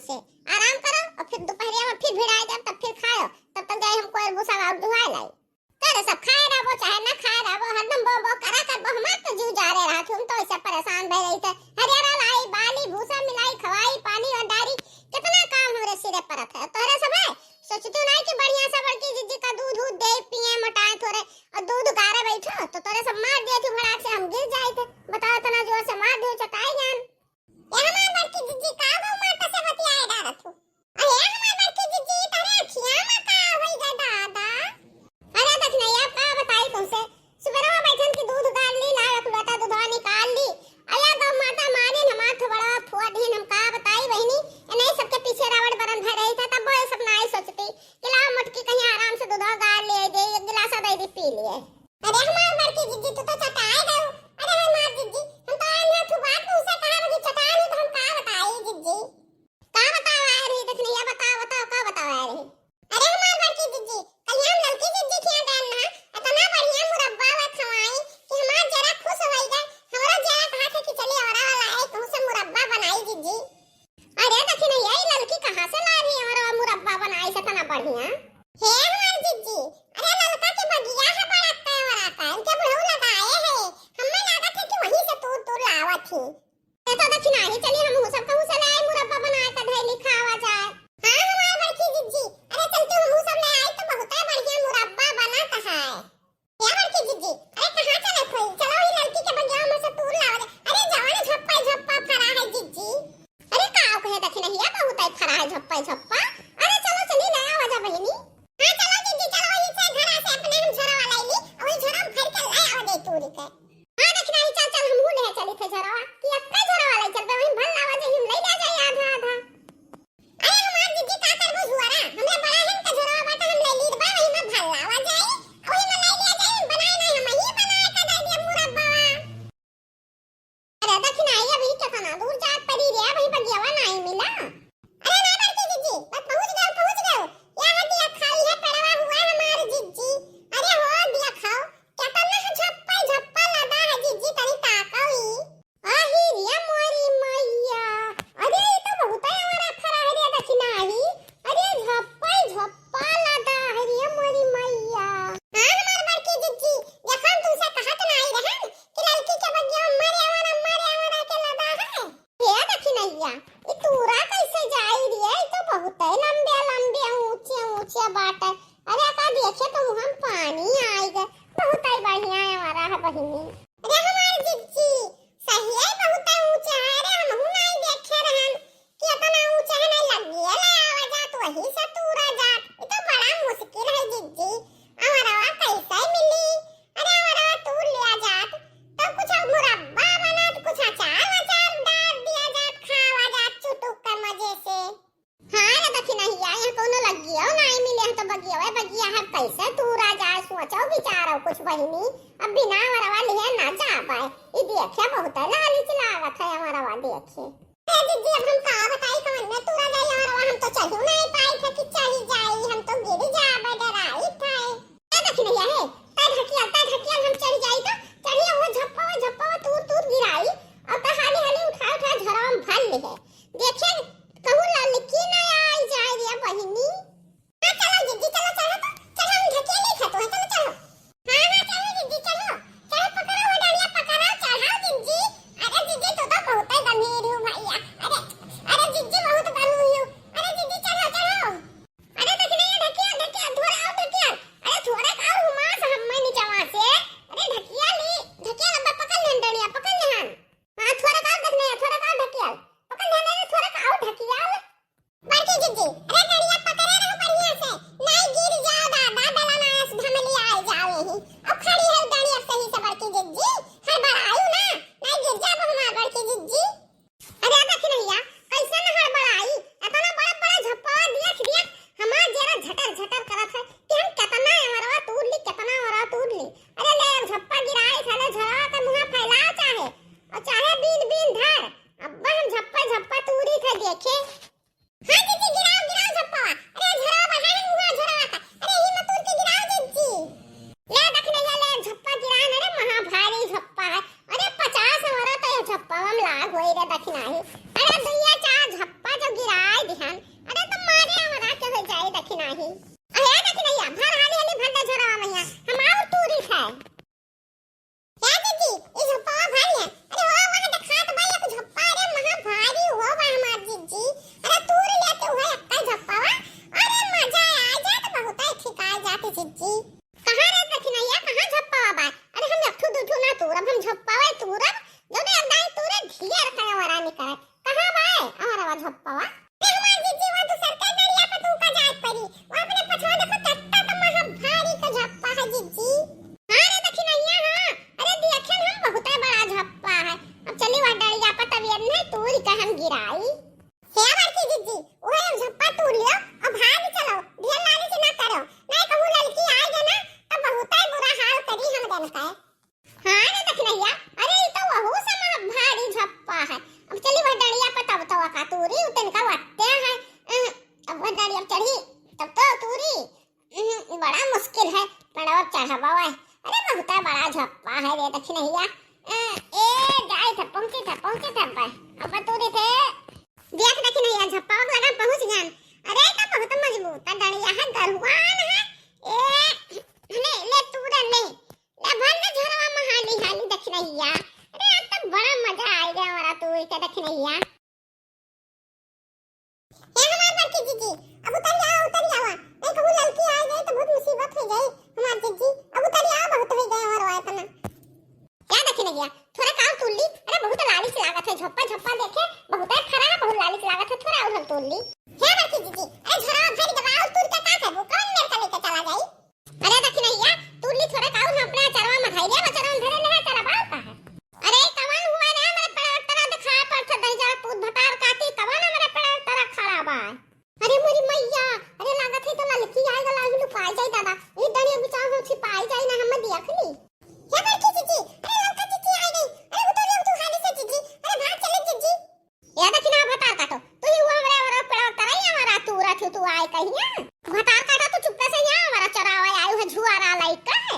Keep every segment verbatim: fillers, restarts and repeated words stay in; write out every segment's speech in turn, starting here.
से। आराम करो और फिर दोपहरिया में फिर भिड़ाए जाब, तब फिर खायो, तब तक जाए हमको भूसा और दुहाए लाई। तोरे सब खाए रहबो चाहे ना खाए रहबो, हरदम बो बो करा करबो, हमार तो जीव जा रे रहा, हम तो ऐसे परेशान भय रही थे। हरियारा लाई, बाली, भूसा मिलाई, खवाई, पानी और डारी, कितना काम हमरे सिरे परत है। तोरे सब है, सोचती नहीं कि बढ़िया से बड़की जिज्जी का दूध, दूध दे, पिए, मोटाए थोड़े, और दूध गारे बैठो, तो तोरे सब मार दिए थे भड़ाक से, हम गिर जाए थे। बताओ, इतना जोर से मार दियो, चटाई जान। ए हमार बड़की जिज्जी, का गौ माता से बतियाए डारत हो? अरे हमार बड़की जिज्जी, तोरे अखिया में का होई गे दादा? अरे दखिनैया, का बताई तुमसे, सुबेरवा बैठन की दूध गार ली, लाल अखुलता दूधवा निकाल ली। अरे गौ माता मारिन हमार थोबड़वा फोड़ दीन, हम का बताई बहिनी, इन्हीं सबके पीछे रावण बरन भय रही था, तब वो सब नाई सोचती कि लाओ मोटकी कहीं आराम से दूधवा गार ले दे, एक गिलासा दे दी, पी लिए। अरे हमार बड़की जिज्जी, तू तो चटाए गयो। अरे हमार जिज्जी, हम तो आए हैं, तू बात मुझसे कहा, मुझे चटाए नहीं तो हम का बताई जिज्जी? का बतावा है रे, दखिनैया, बताओ, बताओ, का बतावा है रे? अरे हमार बड़की जिज्जी, कल हम ललकी जिज्जी के यहाँ गए ना, इतना बढ़िया मुरब्बा वा खवाई कि हमार जरा खुश होई गए, हमरा जरा कहा थे कि चली औरा वाला है, कहूँ से मुरब्बा बनाई जिज्जी। अरे दखिनैया, ई ललकी कहाँ से ला रही है औरा मुरब्बा बनाई से इतना बढ़िया? हे हमार जिज्जी, अरे ललका के बगिया है बड़ा कई औरा का, इनके बुढ़ऊ लगाए है, हमें लागत है कि वहीं से तूर तूर लावत ही। ये तो दखिनैया, चली हम सब कहूँ से ले आई मुरब्बा बनाए का धैली खावा जाए। हाँ हमार बड़की जिज्जी, अरे चल तू हमहू सब ले आई तो बहुत बढ़िया मुरब्बा बनत है। ए बड़की जिज्जी, अरे कहाँ चलत होई? चलो ई ललकी के बगिया में से तूर लावा जाए। अरे जवन झप्पा झप्पा फरा है जिज्जी। अरे का कहे दखिनैया, बहुत है फरा है झप्पा झप्पा। अरे चलो चली ले आवा जा बहिनी। हाँ चलो जिज्जी, चलो वही से घरा से अपने हम झोरा वाला ली, वही झोरा में भर के ले आवा जाए तूरी के। हाँ दखिनैया, चल चल हमहू ले चली थे झोरा, कि अक्का झोरा वाला चल पे वही भर लावा जाए, हम ले ले जाए आधा आधा। अरे हमार जिज्जी का करबू झुआरा, हमरा बड़ा है का झोरा बाटा, हम ले लीत बा, वही में भर लावा जाए, वही में ले ले जाए, बनाए नहीं हम ही बनाए का दे दिया मुरब्बा। अरे दखिनैया, अभी कितना दूर जात पड़ी रे, अभी बगियावा नहीं मिला। अरे ना बड़की जिज्जी, बस पहुँच गए, पहुँच गए। यहाँ दिया खाई है पड़वा हुआ हमार जिज्जी। अरे हो दिया खाओ, कितना झप्पा झप्पा लदा है जिज्जी, तनी ताकाओ ई। आही रे मोरी मैया, अरे ई तो बहुत औरा फरा है रे दखिनैया। अरे झप्पा झप्पा लदा है रे मोरी मैया। हाँ हमार बड़की जिज्जी, देखो हम तुमसे कहत नहीं रहन कि ललकी के बगिया में मारे आवा ना, मारे आवा ना के लदा है। हे दखिनैया, ई तूरा कैसे जाई रे? ई तो बहुत लंबे लंबे ऊंचे ऊंचे बाटे। अरे का देखे तो मुँह में पानी आई गए। बहुत ही बढ़िया है हमारा है बहिनी। अरे हमार जिज्जी, सही है, बहुत ऊंचा है। अरे हमहू नहीं देखे रहन कि इतना ऊंचा है, नहीं लगिए ले आवा जात, वही से तूरा जात। ये तो बड़ा मुश्किल है जिज्जी, औरवा कैसे मिली? अरे औरवा तूर लिया जात, तब कुछ मुरब्बा बनत, कुछ अचार वचार डाल दिया जात, खावा जात चुटुक के मजे से। हाँ रे दखिनैया, यहाँ कोनो लगियो नहीं मिले, हम तो बगिया है, बगिया है, कैसे तूरा जाए, सोचो विचारो कुछ बहिनी, अब बिना औरवा लिए ना जा पाए। ई देखे बहुत लालच लागत है औरवा देखे। हे जिज्जी, अब हम का बताई, कौन में तूरा जाई औरवा, हम तो चढ़ू नहीं पाई थे कि चढ़ी जाई, हम तो गिर जाबे, डराई थे। ए दखिनैया हे, ता ढकिया, ता ढकिया हम चढ़ जाई तो, चढ़िया वो झप्पा, वो झप्पा, वो तूर, तूर गिराई, और ता हाली, हाली उठा, उठा झोरा में भर ले है। देखे, कहूँ ललकी ना आई जाए रे बहिनी। हाँ, चलो जिज्जी, चलो, चढ़ो तो, चढ़ो, हम ढकेली खेतो है, चलो, चढ़ो। हाँ, हाँ, चढ़ो जिज्जी, चढ़ो, चढ़ो, पकड़ो वो डंडिया, पकड़ो, चढ़ाओ जिज्जी। अरे जिज्जी, तू तो बहुत ही गंभीर हो भैया। अरे, अरे जिज्जी, बहुत गंभीर हो। अरे जिज्जी, चढ़ो, चढ़ो। अरे दखिनैया, ढकिया, ढकिया, थोड़ा और ढकिया। अरे थोड़ा का हुमास हम्मे नीचवा से। अरे ढकिया ली, ढकिया लंबा पकड़ ले डंडिया, पकड़ ले हन। हाँ, थोड़ा का दखिनैया, थोड़ा का ढकिया। पकड़ ले, अरे थोड़ा का और ढकिया। बड़की जिज्जी, अरे डंडिया पकड़े रहो बढ़िया से, नहीं गिर जाओ दादा, बेला ना आस धमली आए जाओ यही। अब खड़ी है डंडिया सही से बड़की जिज्जी, हड़बड़ायु ना, नहीं गिर जाओ हमार बड़की जिज्जी। अरे दखिनैया, कैसे न हड़बड़ाई, इतना बड़ा बड़ा झप्पा देख देख हमार जेरा झटर झटर करत है कि हम कितना औरवा तूर ली, कितना औरवा तूर ली। अरे ले एक झप्पा गिराई, साले झोरा के मुँह फैलाओ चाहे, और चाहे बीन बीन धर, अब्बा हम झप्पा झप्पा तूरी थे देखे। हाँ जिज्जी, गिराओ, गिराओ झप्पवा। अरे झोरा बढ़ा है, मुँह झोरा का। अरे ही मत तूर के गिराओ जिज्जी। ले दखिनैया, ले झप्पा गिरा ना रे, महा भारी झप्पा है। अरे पचास औरत तो ये झप्पा में लाग होई रे दखिनैया। अरे दुइया चार झप्पा तो गिराए दिहन। अरे तो मारे हमरा के हो जाए दखिनही। अरे दखिनहिया, भर हाली हाली भर दे झोरवा मइया, हम और तूरी खाए। ए दीदी, ई झप्पवा भर ले। अरे हो, वहाँ देखात बा एक झप्पा, अरे महा भारी हो बा हमार जीजी। अरे तूर लेते हुए एक्का झप्पवा। अरे मजा आ जात, बहुत ही ठिकाए जात जीजी। कहाँ रे दखिनहिया, कहाँ झप्पवा बा? अरे हम एक ठू दू ठू ना तूरब, हम झप्पवा तूरब। जो भी अंदाज तूरे ढेर कया वरा निकाल। कहाँ बा ए हमारा झप्पवा? ए हमार जीजी, वो दूसर के डरिया पे तू का जात परी। वो अपने पछवा देखो, कत्ता तो महा भारी का झप्पा है जीजी। हाँ रे दखिनहिया, हाँ। अरे दियखन हम बहुते बड़ा झप्पा है। अब चली वह डरिया पे तबियत नहीं तूरी का हम गिराई। हे बड़की जीजी, वो एक झप्पा तूर लियो और भाग चलो। ढेर लालच ना करो। नहीं कहूँ लड़की आ गया ना, तब बहुते बुरा हाल करी हम जन का। हाँ रे दखिनहिया, अरे ई तो वहू से ना भारी झप्पा है। अब चली वह डरिया पे तब तो का तूरी उतन का वत्ते है। अह, अब वह डरिया पे चढ़ी तब तो तूरी। अह, बड़ा मुश्किल है, पड़वा चढ़ावा है। अरे बहुता बड़ा झप्पा है रे दखिनहिया। अह, ए जाए थे, पहुँचे थे, पहुँचे थे अब। अब तूरी थे। देख दखिनहिया, झप्पा लगा पहुँच गन। अरे तो बहुत मजबूत है डरिया है, गरुआन है। ए, ले, ले तूर ले। ले भर ले झोरवा में हाली हाली दखिनहिया। अरे आज तो बड़ा मजा आइगा हमारा तूर के दखिनहिया। ए हमार बड़की जीजी, अब उतर जाओ, उतर जाओ। नहीं कहूँ लड़की आ गई तो बहुत मुसीबत हो गई हमार जीजी। अब उतर जाओ, बहुत हो गया हमार वाय तना। का दखिनहिया, थोड़ा का और तूर ली? अरे बहुत लालिच लागत है, झप्पा झप्पा देखे, बहुत है फरा, बहुत लालिच लागत है, थोड़ा और हम तूर ली। हे बड़की जीजी, अरे झोरवा भर गवा और तूर के का करबो? कौन मेर का लेके चला जाई? अरे दखिनहिया, तूर ली थोड़ा का और हम अपने अचरवा में धइले, अचरवा में धरे ले चला बाल का है? अरे कवन हुआ रे, हमरे पेड़वा तरा देखा पड़त है, दहिजरा पूत भतार काटी, कवन हमरे पेड़वा तरा खड़ा बा? अरे मोरी मैया, अरे लागत है तो ललकी आए गला ही लुकाई जाई दादा। ई डरिया बिचार हो छिपाई जाई ना, हम देख ली। हे बड़की जीजी, अरे ललका जीजी आ गई। अरे उतर ले तू हाली से जीजी। अरे भाग चले जीजी। या दखिना भतार काटो, तू ही हुआ हमरे, हमरे पेड़वा तरा ही हमारा तू रखी तू आए कहिया। भतार काटो तू चुप्पे से यहाँ हमारा चरावा आयु है झुआरा लाई का है।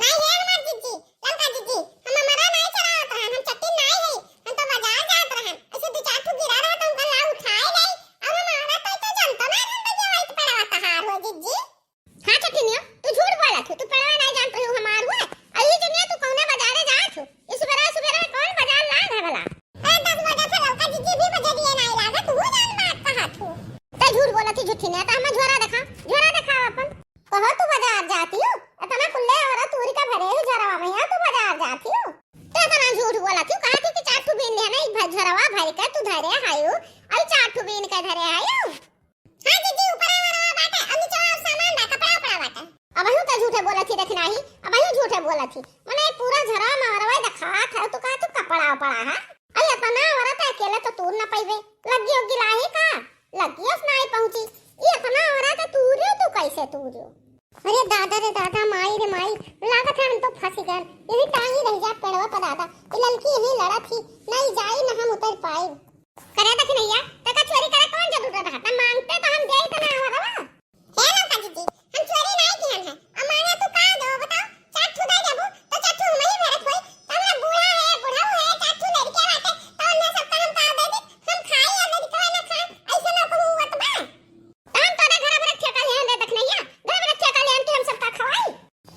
नहीं है हमार जीजी, ललका जीजी, हम हमारा नहीं चरावत रहन, हम चट्टी नहीं है, हम तो बाजार जात रहन। ऐसे दो चार ठो गिरा रहा तो उनका ला उठाए गई। अब हमारा तो इतना जनता ना हम बजे वही पड़वा तहार हो जीजी। हाँ छठिनिया, तू झूठ बोलत हो, तू पड़वा नहीं जानत हो हमार हुआ। अही जनिया तू कौना बाजारे जात हो? इस बेरा, इस बेरा कौन बाजार लाग है भला? अरे दस बजे से लौका जीजी भी बजे दिए नहीं लागा, तू जान बात कहत हो। ते झूठ बोलत हो झूठी ना, तो हमें झोरा देखा, झोरा देखा अपन। कहो तू बाजार जाती हो, इतना कुल्ले और तूरी का भरे ही झोरवा में यहाँ तू बाजार जाती हो। तो इतना झूठ बोलत हो, कहा थी कि चार ठू बीन लेना, एक भर झोरवा भर के तू धरे आयो, अरे चार ठू बीन के धरे आयो। हाँ जीजी, ऊपर वाला बाटे, और नीचे वाला सामान बा, कपड़ा उपड़ा बाटे। अबहियो तो झूठे बोलत ही, देखना ही, अबहियो झूठे बोलत ही। मने पूरा झरा मारवा दिखात है, तू कहा तू कपड़ा उपड़ा है। अरे इतना औरत है, अकेले तो तूर ना पाइबे। लग्गी उग्गी लाही का? लग्गी उस ना आई पहुंची। ये इतना औरत है, तूरियो तू कैसे तूरियो? अरे दादा रे दादा, माई रे माई, लागत है हम तो फंस गए। यही टांगी रह जा पेड़वा पर दादा। ये ललकी यही लड़त ही, नहीं जाई ना हम उतर पाए। करे दखिनैया, तका चोरी करे कौन जरूरत रहा? त मांगते तो हम देई त ना हवा रवा। हे ललका जीजी, हम चोरी नहीं किहन है। अब मांगे तू का देबो बताओ? चार ठू दे देबो, तो चार ठू हम ही भरत होई। त हमरा बूढ़ा है, बुढ़ऊ है, चार ठू लड़के बाटे, त उन्हें सबका हम का दे दी? हम खाई या लड़कवा ना खाए, ऐसे ना कहू हुआ त बा। त हम तोरे घर भरत ठेका लेहन रे दखिनैया, घर भरत ठेका लेहन कि हम सबका खवाई।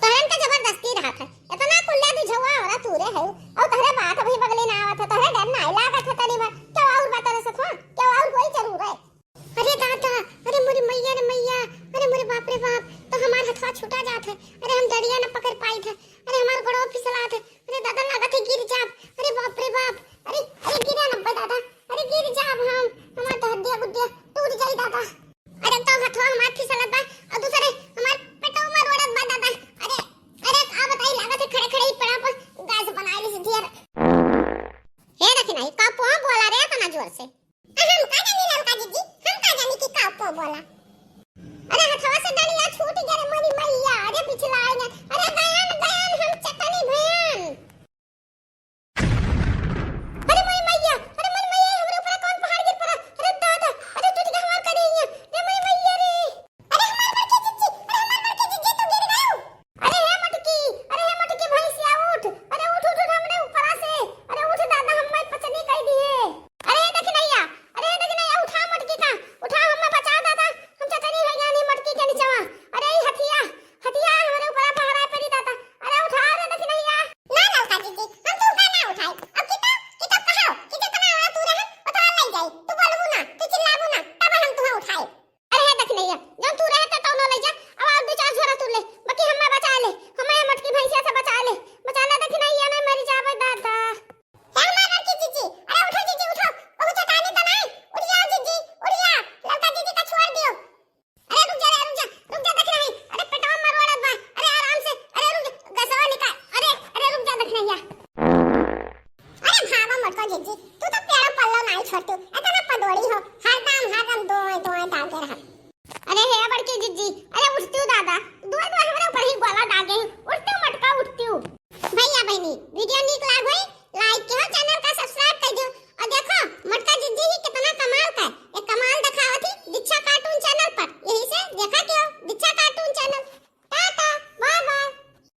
तोहरन के जबरदस्ती रहत है। इतना कुल्ला बिझौआ औरत तूरे है, और तोहरे बात अभी बगले ना आवत है, तोहरे डर नाई लागत है तनी भर। क्यों और बता रहे सखुआ? क्यों और कोई जरूर है? अरे दादा, अरे मोरी मैया रे मैया, अरे मोरे बाप रे बाप, तो हमार हथवा छूटा जात है। अरे हम डरिया न पकड़ पाई थे, अरे हमार गोड़वा फिसलात है। अरे दादा लागत है गिर जाब, अरे बाप रे बाप, अरे, अरे गिरा न दादा, अरे गिर जाब हम, हमार तो हड्डिया गुड्डिया टूट जाई दादा। अरे तो हथवा हमार फिसलत बा, और दूसरे हमार पेटवा में रोड़त बा दादा। अरे, अरे का बताई, लागत है खड़े खड़े ही पेड़ा पर गैस बनाई ली सीधी। अरे हे दखिनैया, का पोहा बोला रे इतना जोर से? आ, हम का जानी ललका जीजी, हम का जानी कि का पोहा बोला। अरे हथवा से डंडिया छूट गया रे मोरी मैया, अरे पिछला आएगा। अरे गयान, गयान हम चकनी भयान। अरे मोरी मैया, अरे मोरी मैया, हमरे ऊपर कौन पहाड़ गिर पड़ा? अरे दादा, अरे टूट गया हमार कन्हैया, रे मोरी मैया रे। अरे हमार बड़की जीजी, अरे हमार बड़की जीजी, तू गिर गयो। अरे हे मटकी, अरे हे मटकी भैंसिया उठ, अरे उठ, उठ, उठ हमरे ऊपरा से, अरे उठ दादा, हम मैं पचनी कर दिए। अरे हे दखिनैया, अरे हे दखिनैया, उठा मटकी। जीजी, तू तो पेड़ो पल्लो नाई छोड़तू, इतना पदोड़ी हो, हरदम, हरदम दोए, दोए डालते रहा। अरे हे बड़की जीजी, अरे उठतू दादा,